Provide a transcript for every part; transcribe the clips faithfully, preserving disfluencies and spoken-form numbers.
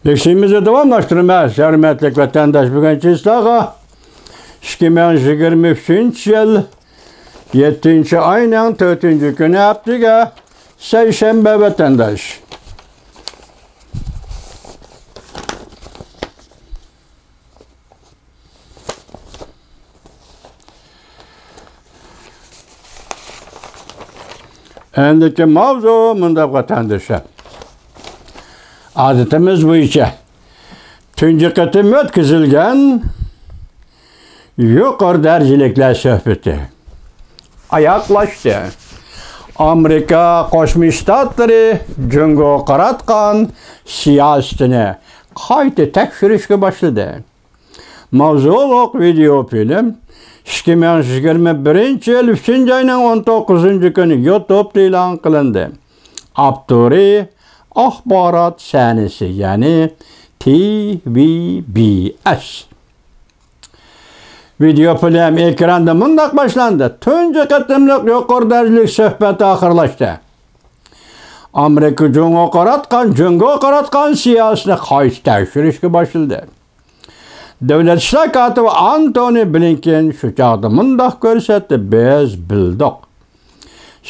لېكسىيىمىزنى داۋاملاشتۇرىمىز. ھۆرمەتلىك ۋەتەنداش، بۈگۈن چىسلاغا ئىككى مىڭ يىگىرمە ئۈچىنچى يىل يەتتىنچى ئاينىڭ تۆتىنچى كۈنى، ھەپتىگە سەيشەنبە، ۋەتەنداش. ئەندىكى ماۋزۇ مۇنداق، ۋەتەندىشى. ئادىتىمىز بويىچە تۇنجى قېتىم ئۆتكۈزۈلگەن يۇقىرى دەرىجىلىكلەر سۆھبىتى ئاياغلاشتى. ئامېرىكا قوشما شتاتلىرى جۇڭگوغا قاراتقان سىياسىتىنى قايتا تەكشۈرۈشكە باشلىدى. ماۋزۇلۇق ۋىدېئو فىلىم ئىككى مىڭ يىگىرمە بىرىنچى يىل ئۈچىنچى ئاينىڭ ئون توققۇزىنچى كۈنى يۇتۇبتا ئېلان قىلىندى. ئاپتورى ئاخبارات سەھنىسى، يەنى تى ۋى بى ئەس. ۋىدېئو فىلىم ئېكراندا مۇنداق باشلاندى: تۇنجى قېتىملىق يۇقىرى دەرىجىلىك سۆھبەت ئاخىرلاشتى. ئامېرىكا جۇڭگوغا قاراتقان، جۇڭگوغا قاراتقان سىياسىتىنى قايتا تەكشۈرۈشكە باشلىدى. دۆلەت ئىشلار كاتىپى ئانتونى بلىنكېن شۇ چاغدا مۇنداق كۆرسەتتى: بىز بىلدۇق.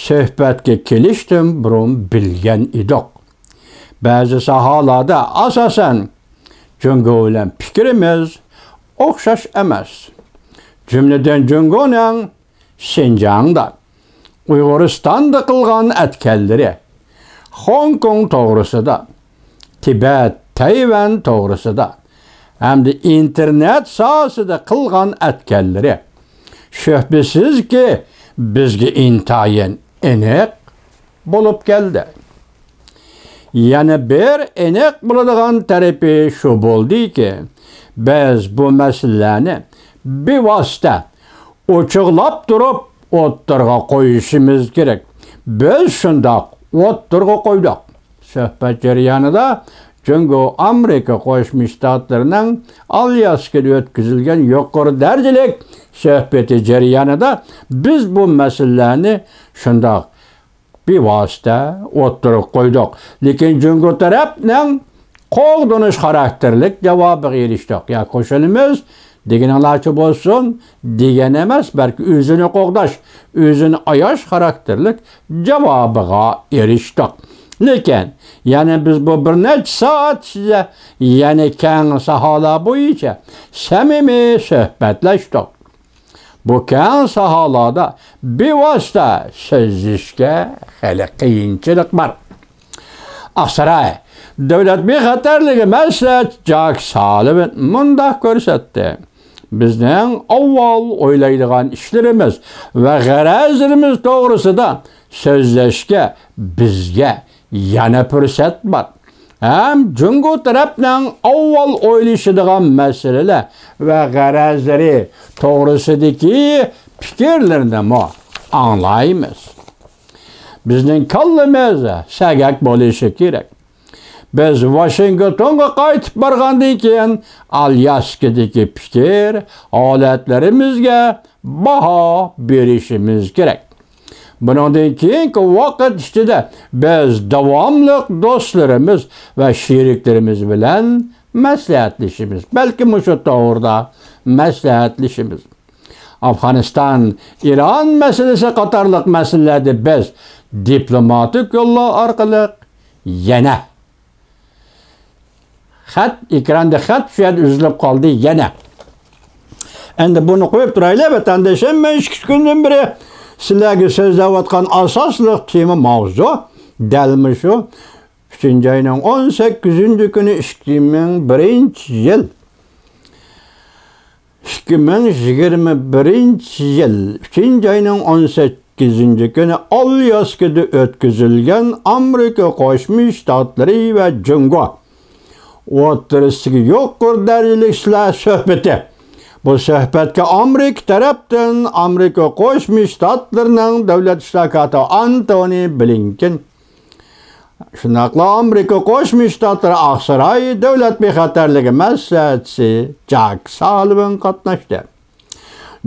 سۆھبەتكە كېلىشتىن بۇرۇن بىلگەن ئىدۇق. بەزى ساھەلەردە، ئاساسەن، جۇڭگو بىلەن پىكرىمىز ئوخشاش ئەمەس. جۈملىدىن جۇڭگونىڭ شىنجاڭدا، ئۇيغۇرىستاندا قىلغان ئەتكەنلىرى، خوڭكوڭ توغرىسىدا، تىبەت، تەيۋەن توغرىسىدا ھەمدە ئىنتېرنېت ساھەسىدە قىلغان ئەتكەنلىرى، شۈبھىسىزكى، بىزگە ئىنتايىن ئېنىق بولۇپ كەلدى. يەنە بىر ئېنىق بولىدىغان تەرىپى شۇ بولدىكى، بىز بۇ مەسىلىلەرنى بىۋاسىتە ئوچۇقلاپ تۇرۇپ ئوتتۇرىغا قويۇشىمىز كېرەك. بىز شۇنداق ئوتتۇرىغا قويدۇق. سۆھبەت جەريانىدا جۇڭگو ئامېرىكا قوشما شتاتلىرىنىڭ ئالياسكىدا ئۆتكۈزۈلگەن يۇقىرى دەرىجىلىك سۆھبىتى جەريانىدا بىز بۇ مەسىلىلەرنى شۇنداق بىۋاسىتە ئوتتۇرىغا قويدۇق. لېكىن جۇڭگو تەرەپنىڭ قوغدىنىش خاراكتېرلىك جاۋابىغا ئېرىشتۇق. يا قوشۇلىمىز دېگىنىڭلارچە بولسۇن دېگەن ئەمەس، بەلكى ئۆزىنى قوغداش، ئۆزىنى ئاياش خاراكتېرلىك جاۋابىغا ئېرىشتۇق. لېكىن يەنە بىز بۇ بىر نەچچە سائەت ئىچىدە يەنە كەڭ ساھەلەر بويىچە سەمىمىي سۆھبەتلەشتۇق. بۇ كەڭ ساھەلەردە بىۋاسىتە سۆزلىشىشكە خېلى قىيىنچىلىق بار. ئاقساراي دۆلەت بىخەتەرلىكى مەسلىھەتچىسى جاك سالىۋان مۇنداق كۆرسەتتى: بىزنىڭ ئاۋۋال ئويلايدىغان ئىشلىرىمىز ۋە غەرەزلىرىمىز توغرىسىدا سۆزلەشكە بىزگە يەنە پۇرسەت بار. ھەم جۇڭگو تەرەپنىڭ ئاۋۋال ئويلىشىدىغان مەسىلىلەر ۋە غەرەزلىرى توغرىسىدىكى پىكىرلىرىنىمۇ ئاڭلايمىز. بىزنىڭ كاللىمىز سەگەك بولۇشى كېرەك. بىز ۋاشىنگتونغا قايتىپ بارغاندىن كېيىن، ئالياسكىدىكى پىكىر ھالەتلىرىمىزگە باھا بېرىشىمىز كېرەك. بۇنىڭدىن كېيىنكى ۋاقىت ئىچىدە بىز داۋاملىق دوستلىرىمىز ۋە شېرىكلىرىمىز بىلەن مەسلىھەتلىشىمىز. بەلكى مۇشۇ توغرىدا مەسلىھەتلىشىمىز. ئافغانىستان، ئىران مەسىلىسى قاتارلىق مەسىلىلەردە بىز دىپلوماتىك يوللار ئارقىلىق يەنە خەت، ئېكراندا خەت شۇ يەردە ئۈزۈلۈپ قالدى يەنە. ئەمدى بۇنى قويۇپ تۇرايلى، ۋەتەندىشىم. مەن ئىككى كۈندىن بېرى سىلەرگە سۆزلەۋاتقان ئاساسلىق تېما، ماۋزۇ دەل مۇشۇ. ئۈچىنچى ئاينىڭ ئون سەككىزىنچى كۈنى، ئىككى مىڭ بىرىنچى يىل، ئىككى مىڭ يىگىرمە بىرىنچى يىل ئۈچىنچى ئاينىڭ ئون سەككىزىنچى كۈنى ئالياسكىدا ئۆتكۈزۈلگەن ئامېرىكا قوشما شتاتلىرى ۋە جۇڭگو ئوتتۇرىسىدىكى يۇقىرى دەرىجىلىك سۆھبىتى. بۇ سۆھبەتكە ئامېرىكا تەرەپتىن ئامېرىكا قوشما شتاتلىرىنىڭ دۆلەت ئىشلار كاتىپى ئانتونى بلىنكېن، شۇنداقلا ئامېرىكا قوشما شتاتلىرى ئاقساراي دۆلەت بىخەتەرلىكى مەسلىھەتچىسى جاك سالىۋان قاتناشتى.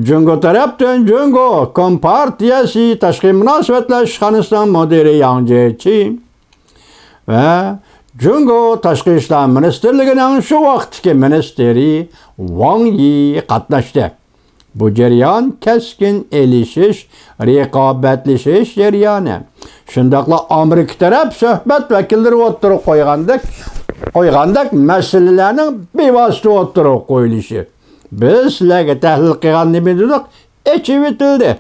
جۇڭگو تەرەپتىن جۇڭگو كومپارتىيەسى تاشقى مۇناسىۋەتلەر ئىشخانىسىنىڭ مۇدىرى ياڭ جيېچى ۋە جۇڭگو تاشقى ئىشلار مىنىستىرلىكىنىڭ شۇ ۋاقىتتىكى مىنىستىرى ۋاڭ يى قاتناشتى. بۇ جەريان كەسكىن ئېلىشىش، رىقابەتلىشىش جەريانى، شۇنداقلا ئامېرىكا تەرەپ سۆھبەت ۋەكىللىرى ئوتتۇرىغا قويغاندەك، قويغاندەك مەسىلىلەرنىڭ بىۋاسىتە ئوتتۇرىغا قويۇلۇشى، بىز سىلەرگە تەھلىل قىلغان نېمە دېدۇق، ئېچىۋېتىلدى.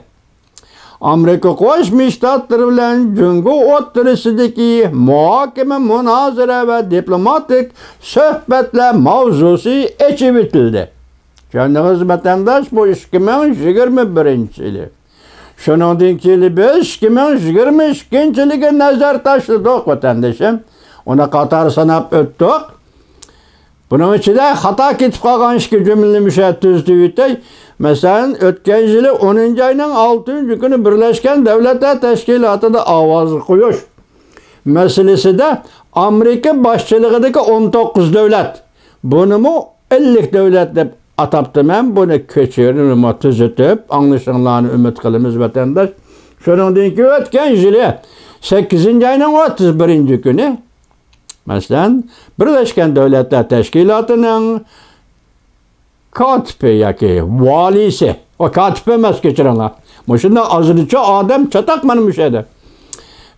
ئامېرىكا قوشما شتاتلىرى بىلەن جۇڭگو ئوتتۇرىسىدىكى مۇھاكىمە، مۇنازىرە ۋە دىپلوماتىك سۆھبەتلەر ماۋزۇسى ئېچىۋېتىلدى. چۈشەندىڭىزمۇ، ۋەتەنداش؟ بۇ ئىككى مىڭ يىگىرمە بىرىنچى يىلى. شۇنىڭدىن كېيىن بىز ئىككى مىڭ يىگىرمە ئىككىنچى يىلىگە نەزەر تاشلىدۇق، ۋەتەندىشىم. ئۇنى قاتار ساناپ ئۆتتۇق. بۇنىڭ ئىچىدە خاتا كېتىپ قالغان ئىككى جۈملىنى مۇشۇ يەردە تۈزىتىپ ئۆتەي. مەسىلەن، ئۆتكەن يىلى ئونىنچى ئاينىڭ ئالتىنچى كۈنى بىرلەشكەن دۆلەتلەر تەشكىلاتىدا ئاۋاز قويۇش مەسىلىسىدە ئامېرىكا باشچىلىقىدىكى ئون توققۇز دۆلەت، بۇنىمۇ ئەللىك دۆلەت دەپ ئاتاپتىمەن، بۇنى كۆچۈرۈپ، تۈزىتىپ ئاڭلىشىڭلارنى ئۈمىد قىلىمىز، ۋەتەنداش. شۇنىڭدىن كېيىن ئۆتكەن يىلى سەككىزىنچى ئاينىڭ ئوتتۇز بىرىنچى كۈنى، مەسىلەن، بىرلەشكەن دۆلەتلەر تەشكىلاتىنىڭ كاتىپى ياكى ۋالىيسى، ئۇ كاتىپ ئەمەس، كەچۈرۈڭلار. مۇشۇنداق ئازىدىچە ئادەم چاتاق مانا مۇشۇ يەردە.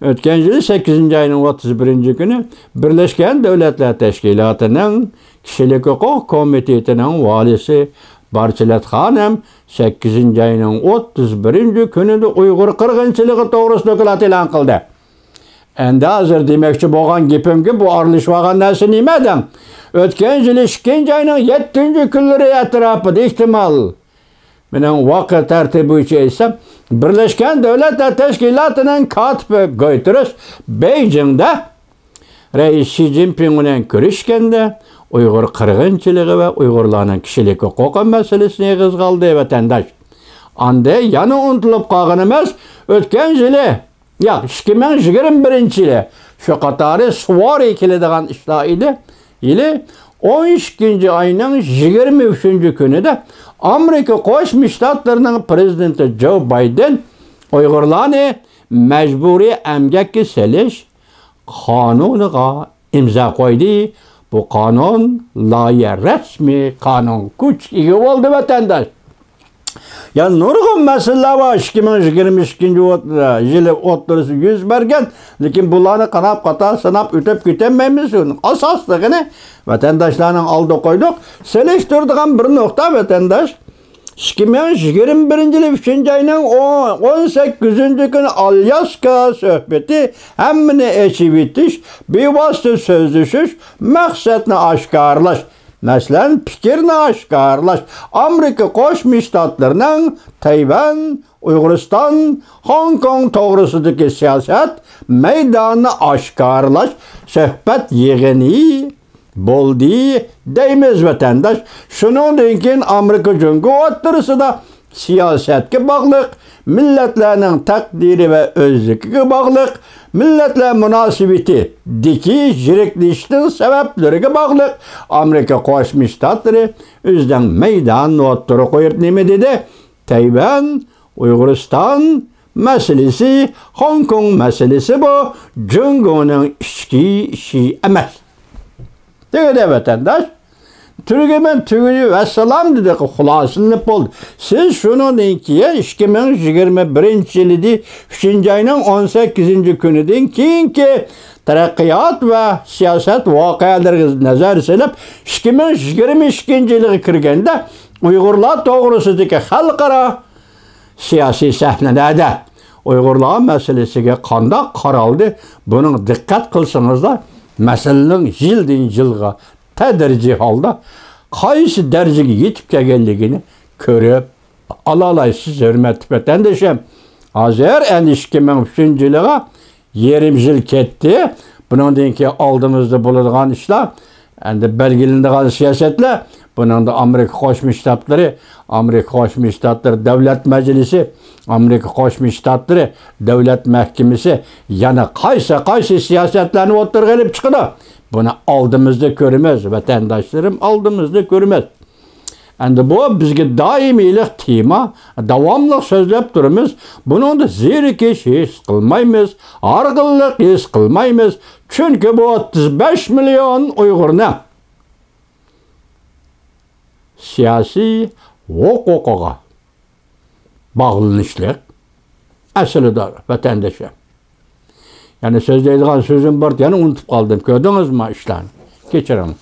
ئۆتكەن يىلى سەككىزىنچى ئاينىڭ ئوتتۇز بىرىنچى كۈنى بىرلەشكەن دۆلەتلەر تەشكىلاتىنىڭ كىشىلىك ھوقۇق كومىتېتىنىڭ ۋالىيسى بارچىلەت خانىم سەككىزىنچى ئاينىڭ ئوتتۇز بىرىنچى كۈنىدە ئۇيغۇر قىرغىنچىلىقى توغرىسىدا دوكلات ئېلان قىلدى. ئەمدى ھازىر دېمەكچى بولغان گېپىمگە، بۇ ئارىلىشىۋالغان نەرسە نېمە دەڭ؟ ئۆتكەن يىلى ئىككىنچى ئاينىڭ يەتتىنچى كۈنلىرى ئەتراپىدا، ئېھتىمال، مېنىڭ ۋاقىت تەرتىپى بويىچە ئېيتسام، بىرلەشكەن دۆلەتلەر تەشكىلاتىنىڭ كاتىپى گۇتېررېش بېيجىڭدا رەئىس شى جىنپىڭ بىلەن كۆرۈشكەندە، ئۇيغۇر قىرغىنچىلىقى ۋە ئۇيغۇرلارنىڭ كىشىلىك ھوقۇقى مەسىلىسىنى ئېغىزغا ئالدى، ۋەتەنداش. ئاندىن يەنە ئۇنتۇلۇپ قالغىنى ئەمەس، ئۆتكەن يىلى، ياق، ئىككى مىڭ يىگىرمە بىرىنچى يىلى شۇ قاتارى سۇۋارى كېلىدىغان ئىشلار ئىدى. يىلى ئون ئىككىنچى ئاينىڭ يىگىرمە ئۈچىنچى كۈنىدە ئامېرىكا قوشما شتاتلىرىنىڭ پىرېزىدېنتى جو بايدېن ئۇيغۇرلارنى مەجبۇرىي ئەمگەككە سېلىش قانۇنىغا ئىمزا قويدى. بۇ قانۇن لايىھە رەسمىي قانۇن كۈچكە ئىگە بولدى، ۋەتەنداش. يەنە نۇرغۇن مەسىلىلەر بار. ئىككى مىڭ يىگىرمە ئىككىنچى ئوت-، يىلى ئوتتۇرىسى يۈز بەرگەن، لېكىن بۇلارنى قاناپ قاتار ساناپ ئۆتۈپ كېتەلمەيمىز. ئاساسلىقىنى ۋەتەنداشلارنىڭ ئالدىغا قويدۇق. سېلىشتۇرىدىغان بىر نۇقتا، ۋەتەنداش، ئىككى مىڭ يىگىرمە بىرىنچى يىلى ئۈچىنچى ئاينىڭ ئون سەككىزىنچى كۈنى ئالياسكا سۆھبىتى ھەممىنى ئېچىۋېتىش، بىۋاسىتە سۆزلىشىش، مەقسەتنى ئاشكارىلاش، مەسىلەن، پىكىرنى ئاشكارىلاش، ئامېرىكا قوشما شتاتلىرىنىڭ تەيۋەن، ئۇيغۇرىستان، خوڭكوڭ توغرىسىدىكى سىياسەت مەيدانىنى ئاشكارىلاش سۆھبەت يىغىنى بولدى دەيمىز، ۋەتەنداش. شۇنىڭدىن كېيىن ئامېرىكا جۇڭگو ئوتتۇرىسىدا سىياسەتكە باغلىق، مىللەتلەرنىڭ تەقدىرى ۋە ئۆزلۈكىگە باغلىق، مىللەتلەر مۇناسىۋىتىدىكى يىرىكلىشىشنىڭ سەۋەبلىرىگە باغلىق ئامېرىكا قوشما شتاتلىرى ئۆزىنىڭ مەيدانىنى ئوتتۇرىغا قويۇپ نېمە دېدى؟ تەيۋەن، ئۇيغۇرىستان مەسىلىسى، خوڭكوڭ مەسىلىسى بۇ جۇڭگونىڭ ئىچكى ئىشى ئەمەس. دېگەندە ۋەتەنداش، تۈگىمەن، تۈگىدى، ۋەسسالام دېدى، خۇلاسىلىنىپ بولدى. سىز شۇنىڭدىن كېيىن ئىككى مىڭ يىگىرمە بىرىنچى يىلىدى ئۈچىنچى ئاينىڭ ئون سەككىزىنچى كۈنىدىن كېيىنكى تەرەققىيات ۋە سىياسەت ۋەقەلىرىگە نەزەر سېلىپ، ئىككى مىڭ يىگىرمە ئىككىنچى يىلغا كىرگەندە ئۇيغۇرلار توغرىسىدىكى خەلقئارا سىياسىي سەھنىلەردە ئۇيغۇرلار مەسىلىسىگە قانداق قارالدى؟ بۇنىڭ دىققەت قىلسىڭىزلار، مەسىلىنىڭ يىلدىن يىلغا تەدرىجىي ھالدا قايسى دەرىجىگە يېتىپ كەلگەنلىكىنى كۆرۈپ ئالالايسىز، ھۆرمەتلىك ۋەتەندىشىم. ھازىر ئەنە ئىككى مىڭ ئۈچىنچى يىلىغا يېرىم يىل كەتتى. بۇنىڭدىن كېيىن ئالدىمىزدا بولىدىغان ئىشلار، ئەمدى بەلگىلىنىدىغان سىياسەتلەر، بۇنىڭدا ئامېرىكا قوشما شتاتلىرى، ئامېرىكا قوشما شتاتلىرى دۆلەت مەجلىسى، ئامېرىكا قوشما شتاتلىرى دۆلەت مەھكىمىسى يەنە قايسى، قايسى سىياسەتلەرنى ئوتتۇرىغا ئېلىپ چىقىدۇ؟ بۇنى ئالدىمىزدا كۆرىمىز، ۋەتەنداشلىرىم، ئالدىمىزدا كۆرىمىز. ئەمدى بۇ بىزگە دائىمىيلىق تېما، داۋاملىق سۆزلەپ تۇرىمىز. بۇنىڭدا زېرىكىش ھېس قىلمايمىز، ھارغىنلىق ھېس قىلمايمىز. چۈنكى بۇ ئوتتۇز بەش مىليون ئۇيغۇرنىڭ سىياسىي ھوقۇقىغا باغلىنىشلىق ئەسلىدە ۋەتەندىشى. يەنە سۆزلەيدىغان سۆزۈم بار، يەنە ئۇنتۇپ قالدىم. كۆردىڭىزمۇ ئىشلارنى؟ كەچۈرۈڭ.